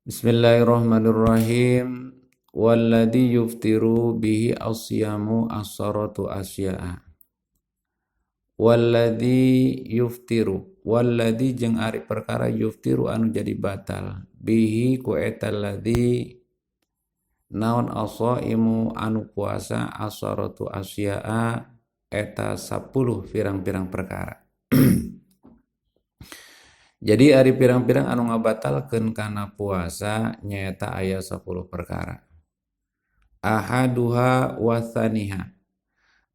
Bismillahirrahmanirrahim. Walladzi yuftiru bihi asyamu asaratu asya'a. Walladzi yuftiru, walladzi jeung ari perkara yuftiru anu jadi batal bihi ku eta ladzi naon asaimu anu puasa asaratu asya'a eta 10 pirang-pirang perkara. Jadi ari pirang-pirang anu ngabatalkeun kana puasa nyaeta aya 10 perkara. Ahaduha wa tsaniha.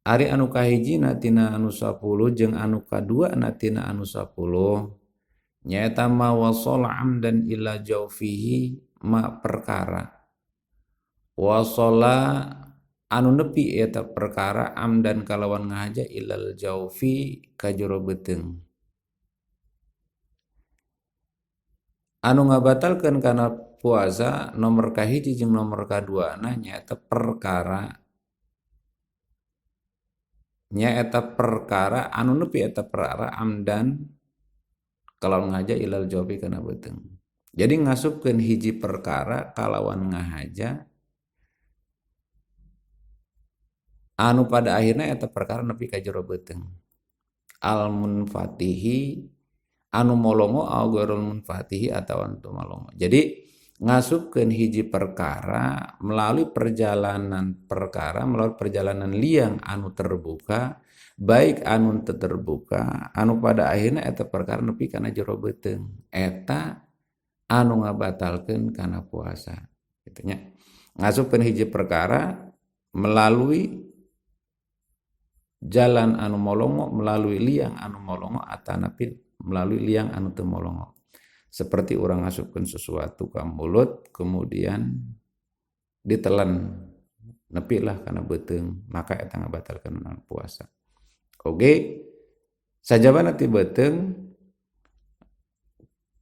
Ari anu kahijina tina anu 10 jeung anu kaduana tina anu 10 nyaeta ma wasala amdan ila jaufihi ma perkara. Wasala anu nepi eta perkara amdan kalawan ngahaja ilal jaufi ka jero beuteung. Anu ngabatalkeun kana puasa nomor kahiji jeung nomor kaduana nyaeta perkara anu nepi eta perkara amdan kalawan ngahaja ilal jaufi kana beuteung. Jadi ngasupkeun hiji perkara kalawan ngahaja anu pada akhirna eta perkara nepi ka jero beuteung. Al munfatihi anu molongo au ghairul munfatihi atawa anu malongo. Jadi ngasupkeun hiji perkara melalui perjalanan perkara melalui perjalanan liang anu terbuka baik anu teu terbuka anu pada akhirna eta perkara nepi kana jero beuteung eta anu ngabatalkeun kana puasa kitu nya. Ngasupkeun hiji perkara melalui jalan anu molongo melalui liang anu molongo atanapi melalui liang anu teu molongo. Seperti orang ngasupkeun sesuatu ka mulut kemudian ditelan nepilah kana beuteung maka eta ngabatalkeun puasa. Oge sajabana ti beuteung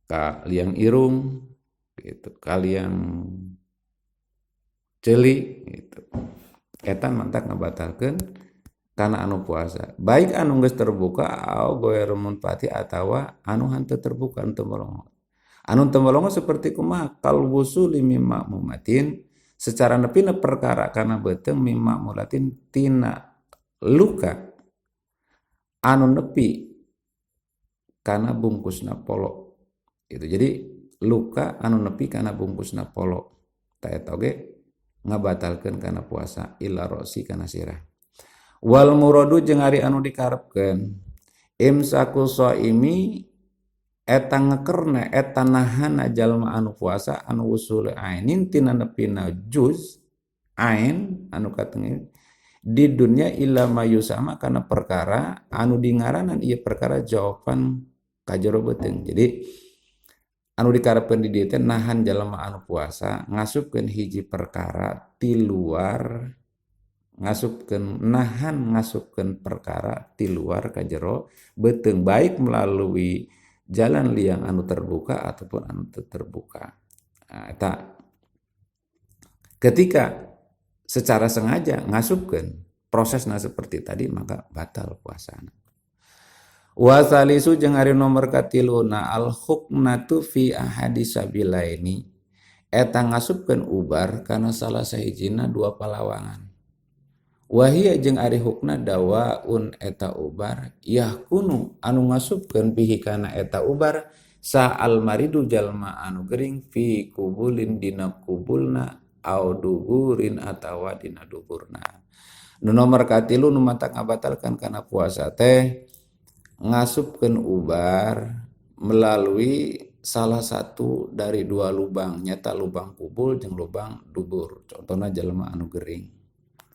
ka liang irung gitu, ka liang ceuli gitu. Eta mantak ngabatalkeun kana anu puasa baik anu geus terbuka au ghairul munfati atawa anu henteu terbuka henteu molongo. Anu teu molongo seperti kumaha kal wusuli mimma mumatin secara nepina perkara kana beuteung mimma mulatin tina luka anu nepi kana bungkusna polo gitu. Jadi luka anu nepi kana bungkusna polo ta eta oge ngabatalkeun kana puasa illa rosi kana sirah. Wal muradu jeung ari anu dikarepkeun imsaku shaimi eta ngekerna eta nahana jalma anu puasa anu usul ainin tina nepina juz ain anu katengin di dunia illa mayusama kana perkara anu dingaranan ieu perkara jawaban ka jero beuteung. Jadi anu dikarepkeun di dieu teh nahan jalma anu puasa ngasupkeun hiji perkara ti luar ngasupkeun nahan ngasupkeun perkara ti luar ka jero beuteung baik melalui jalan liang anu terbuka ataupun anu terbuka. Nah, eta ketika secara sengaja ngasupkeun prosesna seperti tadi maka batal puasana. Wa salisu jeung ari nomor katiluna al huknatu fi ahadi sabilaini eta ngasupkeun ubar kana salah sahijina dua palawangan. Wahia jeung ari hukna dawaun eta ubar yahkunu anu ngasupkeun bihi kana eta ubar sa almaridu jalma anu gering fi kubulin dina kubulna au duburin atawa dina duburna. Nu nomor katilu nu matak ngabatalkan kana puasa teh ngasupkeun ubar melalui salah satu dari dua lubang nyata lubang kubul jeung lubang dubur. Contohna jalma anu gering.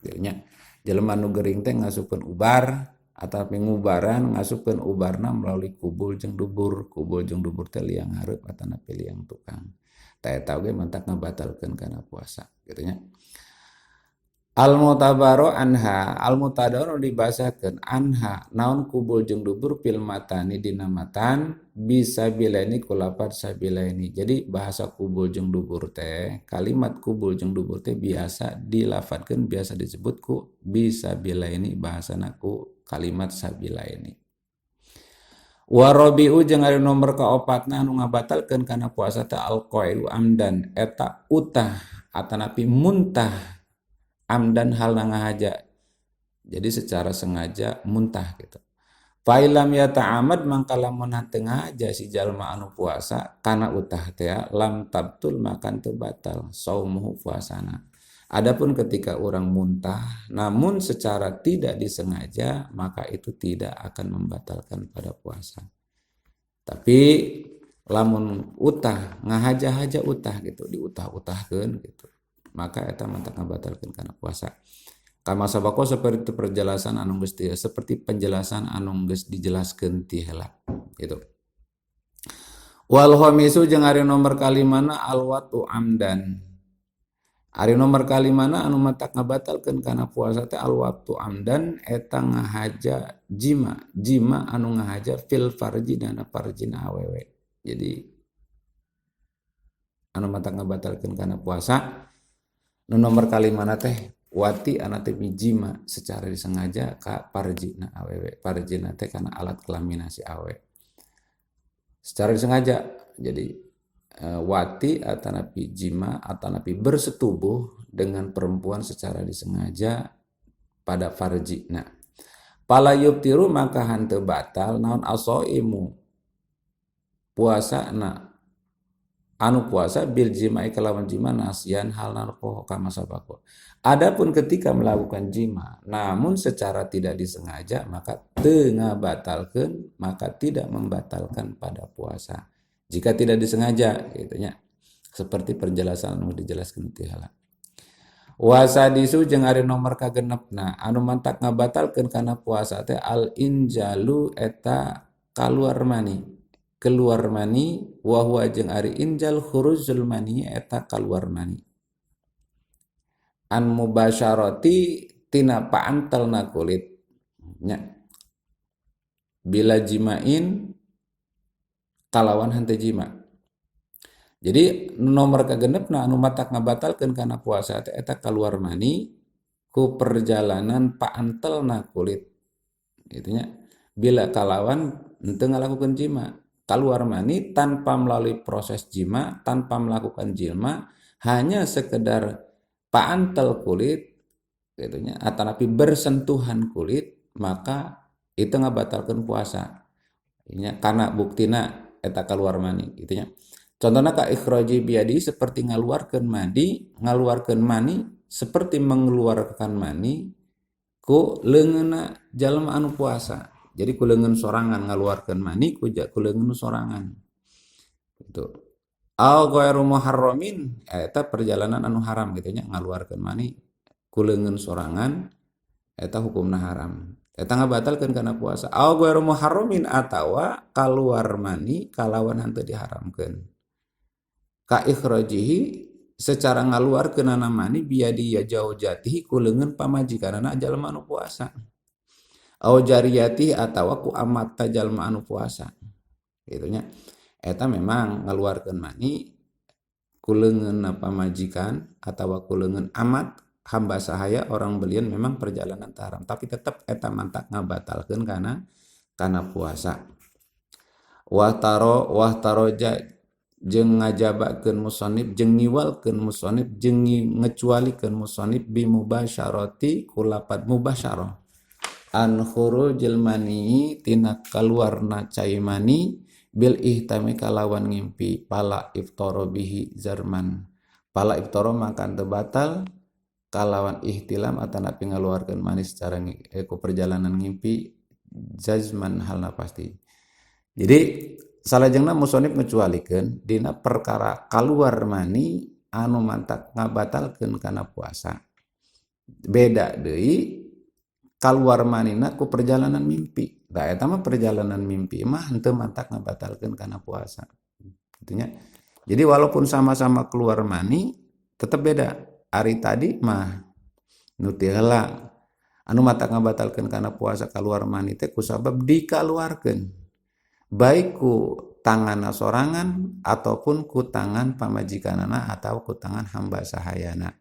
Nya jelema nu gering teh ngasupkeun ubar atawa ngubaran ngasupkeun ubarna melalui kubul jeung dubur. Kubul jeung dubur teh liang hareup atanapi liang tukang. Tah eta oge mantak ngabatalkeun kana puasa kitu nya. Al mutabaro anha al mutadaro dibasakeun anha naon kubul jeung dubur fil matani dina matan bisa bilaini kulapat sabilaini. Jadi bahasa kubul jeung dubur teh kalimat kubul jeung dubur teh biasa dilafatkeun biasa disebut ku bisa bilaini bahasana ku kalimat sabilaini. Wa rabi'u jeung ari nomor kaopatna anu ngabatalkeun kana puasa teh al-qai'u amdan eta utah atanapi muntah amdan halna ngahaja. Jadi secara sengaja muntah gitu. Fa illam yata'amad mangka lamun teu ngahaja si jalma anu puasa kana utah teh lam tabtul maka teu batal saumuhu puasana. Adapun ketika orang muntah namun secara tidak disengaja maka itu tidak akan membatalkan pada puasa. Tapi lamun utah ngahaja-haja utah gitu diutah-utahkeun gitu maka eta matak ngabatalkeun kana puasa. Kama sabaqo seperti perjelasan anu geus seperti penjelasan anu geus dijelaskeun ti heula gitu. Wal khamisu jeung ari nomor kalimana alwatu amdan. Ari nomor kalimana anu matak ngabatalkeun kana puasa teh alwatu amdan eta ngahaja jima, jima anu ngahaja fil farji dana farjina awewe. Jadi anu matak ngabatalkeun kana puasa nu nomor kalimana teh wati anu teh jima secara disengaja ka farjina awewe. Farjina teh kana alat kelamin si awe. Secara disengaja. Jadi wati atanapi jima atanapi bersetubuh dengan perempuan secara disengaja pada farjina. Pala yubtiru maka hanteu batal naon asoimu puasa na anu puasa bil jima'i kalawan jima nasian halna poho kama sabaqo. Adapun ketika melakukan jima namun secara tidak disengaja maka teu ngabatalkeun, maka tidak membatalkan pada puasa. Jika tidak disengaja gitu nya. Seperti penjelasan anu dijelaskeun ti heula. Wasadisu jeung ari nomor kagenepna anu mantak ngabatalkeun kana puasa teh al injalu eta kaluar mani. Keluar mani wa huwa jeung ari injal khurujul mani eta kaluar mani. An mubasyarati tina paantelna kulit nya. Bila jimain kalawan henteu jima. Jadi nomor kagenepna anu matak ngabatalkeun kana puasa teh eta kaluar mani ku perjalanan paantelna kulit. Gitu nya. Bila kalawan henteu ngalakukeun jima, kaluar mani tanpa melalui proses jima, tanpa melakukan jima, hanya sekedar paantel kulit gitu nya atanapi bersentuhan kulit, maka itu ngabatalkeun puasa. Nya karena buktina eta kaluar mani gitu nya. Contohna ka ikhraji biadi seperti ngaluarkeun madi, ngaluarkeun mani seperti mengeluarkan mani ku leungeunna jalma anu puasa. Jadi ku leungeun sorangan ngaluarkeun mani ku leungeun sorangan. Gitu. Au ghairu muharramin eta perjalanan anu haram gitu nya, ngaluarkeun mani ku leungeun sorangan eta hukumna haram. Eta ngabatalkeun kana puasa. Au ghairu muharramin atawa kaluar mani kalawan henteu diharamkeun. Ka ikhrajihi secara ngaluarkeunana mani biadi ya jaujatihi ku leungeun pamajikanana jalma anu puasa. Au jariyati atawa ku amata jalma anu puasa. Gitu nya. Eta memang ngaluarkeun mani ku leungeunna pamajikan atawa ku leungeun amat hamba sahaya orang belian memang perjalanan haram, tapi tetap eta mantak ngabatalkeun kana puasa. Wahtaro wahtaroja jeung ngajabakeun musannif jeung ngiwalkeun musannif jeung ngecualikeun musannif bi mubasyarati kulapat mubasyarah an khurujil mani tina kaluarna cai mani bil ihtami kalawan ngimpi pala iftara bihi zarman pala iftara maka teu batal kalawan ihtilam atanapi ngaluarkeun mani secara ku perjalanan ngimpi jazman halna pasti. Jadi salajengna musonib ngecualikeun dina perkara kaluar mani anu mantak ngabatalkeun kana puasa. Beda deui kaluar manina ku perjalanan mimpi. Da eta mah perjalanan mimpi mah henteu mantak ngabatalkeun kana puasa. Gitu nya. Jadi walaupun sama-sama keluar mani tetep beda. Ari tadi mah nu teu heula anu matak ngabatalkeun kana puasa kaluar mani teh kusabab dikaluarkeun baik ku tanganna sorangan ataupun ku tangan pamajikanana atau ku tangan hamba sahayana.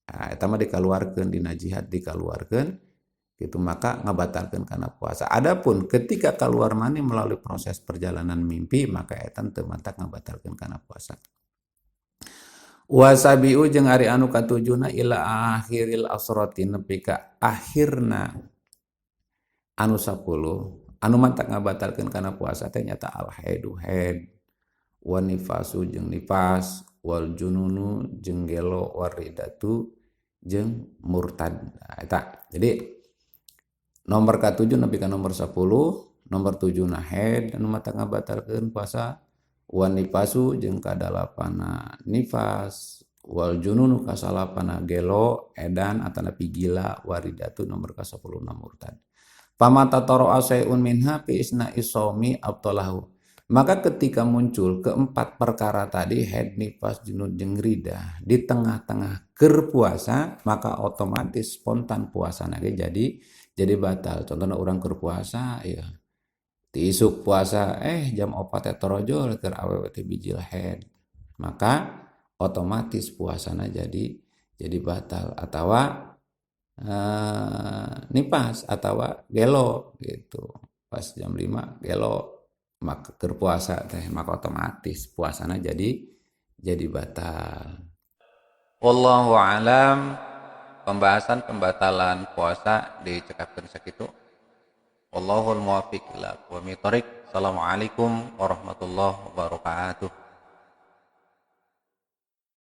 Nah, eta mah dikaluarkeun dina jihad dikaluarkeun Gitu, maka ngabatalkeun kana puasa. Adapun ketika keluar mani melalui proses perjalanan mimpi, maka eta teu matak ngabatalkeun kana puasa. Wasabiu jeung ari anu katujuna ila akhiril asrati nepi ka akhirna anu 10 anu matak ngabatalkeun kana puasa teh nyata al haidu haid, wan nifasu jeung nifas, wal jununu jeung gelo, waridatu jeung murtad. Nah, eta. Jadi nomor ka-7 nepi ka nomor 10, nomor 7 na haid anu matak ngabatalkeun puasa, wan nifasu jeung kadalapana nifas, wal jununu kasalapana gelo edan atanapi gila, waridatu nomor ka-10 na murtad. Famata tara'a syai'un minha fi isna'i shaumi abtalahu. Maka ketika muncul keempat perkara tadi, haid, nifas, junun jeung ridah, di tengah-tengah keur puasa, maka otomatis spontan puasana ge jadi batal. Contohnya orang keur puasa ya, ti isuk puasa jam 4 teh torojol keur awewe teh bijil haid, maka otomatis puasana jadi batal, atawa nifas atawa gelo gitu, pas jam 5 gelo maka keur puasa teh, maka otomatis puasana jadi batal. Wallahu alam, pembahasan pembatalan puasa dicekapkeun sakitu. Wallahul muwaffiq ila aqwamit thoriq. Assalamualaikum warahmatullahi wabarakatuh.